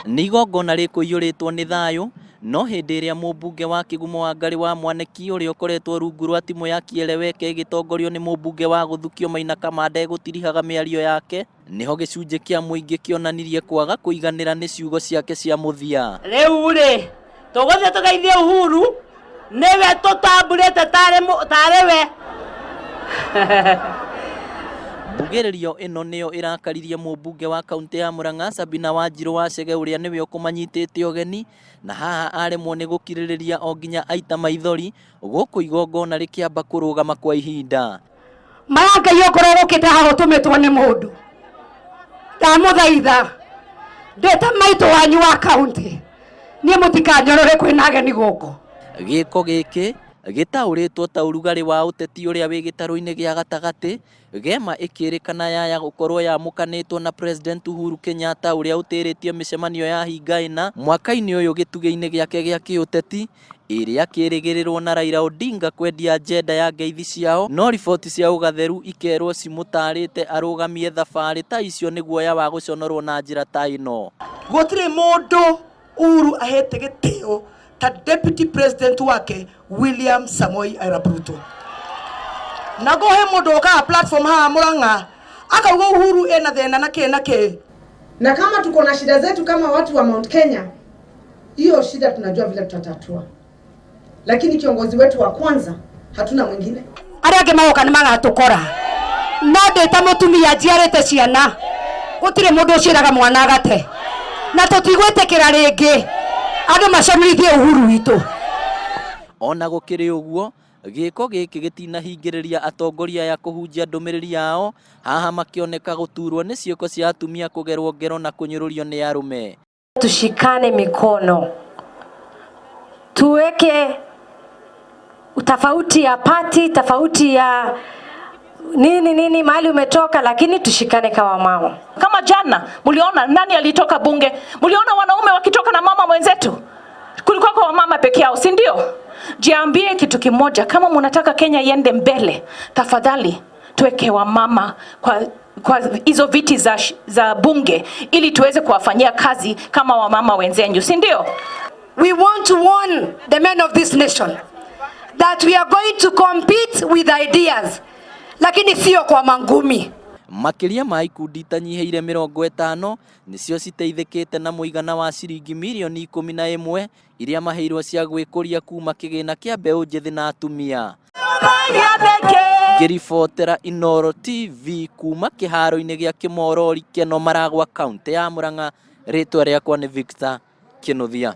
Nĩ igongona rĩkũiyũrĩtwo nĩ thayũ, no hĩndĩ ĩrĩa mũmbunge wa Kĩgumo Wangarĩ wa Mwaniki ũrĩa ũkoretwo rungu rwa timũ ya Kieleweke ĩgĩtongorio nĩ mũmbunge wa Gũthukio Maina Kamanda egũtirihaga mĩario yake, nĩho gĩcunjĩ kĩa mũingĩ kĩonanirie kwaga kũiganĩra nĩ ciugo ciake cia mũthia. Rĩu rĩ, tũgũthiĩ tũgeithie Uhuru, nĩwe tũtambũrĩte tarĩ we. Mbugĩrĩrio ĩno nĩyo ĩrakaririe mũmbunge wa kaũntĩ ya Murang'a Sabina Wanjirũ wa Chege ũrĩa nĩwe ũkũmanyitĩte ũgeni na haha aremwo nĩ gũkirĩrĩria o nginya aita maithori gũkũ igongona rĩkĩamba kũrũgama kwa ihinda. Maya Ngai okorwo gũkĩte haha ũtũmĩtwo nĩ mũndũ, ndamũthaitha ndĩ ta maitũ wanyu wa kaunti, niĩ mũtikanyorore kwĩna ageni gũkũ. Gĩko gĩkĩ gĩtaũrĩtwo ta ũrugarĩ wa ũteti ũrĩa wĩ gĩtarũ-inĩ gĩa gatagatĩ, Gema ĩkĩrĩkana yaya gũkorwo yamũkanĩtwo na President Uhuru Kenyatta ũrĩa ũtĩrĩtie mĩcemanio ya hinga ĩna mwaka-inĩ ũyũ gĩtugĩ-inĩ gĩake gĩa kĩũteti, ĩrĩa kĩrĩgĩrĩrwo na Raila Odinga kwendia agenda ya ngeithi ciao, no riboti cia ũgatheru ikerwo cimũtarĩte arũgamie thabarĩ ta icio nĩ guoya wa gũconorwo na njĩra ta ĩno. Gũtirĩ mũndũ Uhuru ahete gĩtĩo ta deputy president wake William Samoei Arap Ruto. Na go he mũndũ ũkaga platform haha Murang'a akauga Uhuru ena thĩna na kĩ na kĩ. Na kama tuko na shida zetu kama watu wa Mount Kenya, hiyo shida tunajua vile tutatatua, lakini kiongozi wetu wa kwanza hatuna mwingine. Arĩa angĩ magoka nĩ magatũkora, no ndĩ ta mũtumia njiarĩte ciana, gũtirĩ mũndũ ũciaraga mwana agate, na tũtigwĩtĩkĩra rĩngĩ andũ maconorithie Uhuru witũ. Ona gũkĩrĩ ũguo, gĩko gĩkĩ gĩtinahingĩrĩria atongoria aya kũhunjia ndũmĩrĩri yao, haha makĩoneka gũturwo nĩ ciĩko cia atumia kũgerwo ngero na kũnyũrũrio nĩ arũme. Tushikane mikono, tuweke tofauti ya party, tofauti ya nini nini, mahali umetoka, lakini tushikane kama mama. Kama jana mliona nani alitoka bunge? Mliona wanaume wakitoka na mama mwenzetu? Kulikuwa kwa wamama peke yao, si ndio? Jiambie kitu kimoja, kama mnataka Kenya iende mbele, tafadhali tuweke wamama kwa hizo viti za bunge ili tuweze kuwafanyia kazi kama wamama wenzenyu, si ndio? We want to warn the men of this nation that we are going to compete with ideas, lakini sio kwa mangumi. Makĩria ma ikundi itanyihĩire 50 nĩcio citeithĩkĩte na mũigana wa ciringi mirioni 11 iria maheirwo cia gwĩkũria kuma kĩgĩna kĩa mbeũ njĩthĩ na atumia. Ngĩribotera Inooro TV kuma kĩharo-inĩ gĩa Kĩmorori Keno Maragwa, kaũntĩ ya Murang'a, rĩtwa rĩakwa nĩ Victor Kĩnuthia.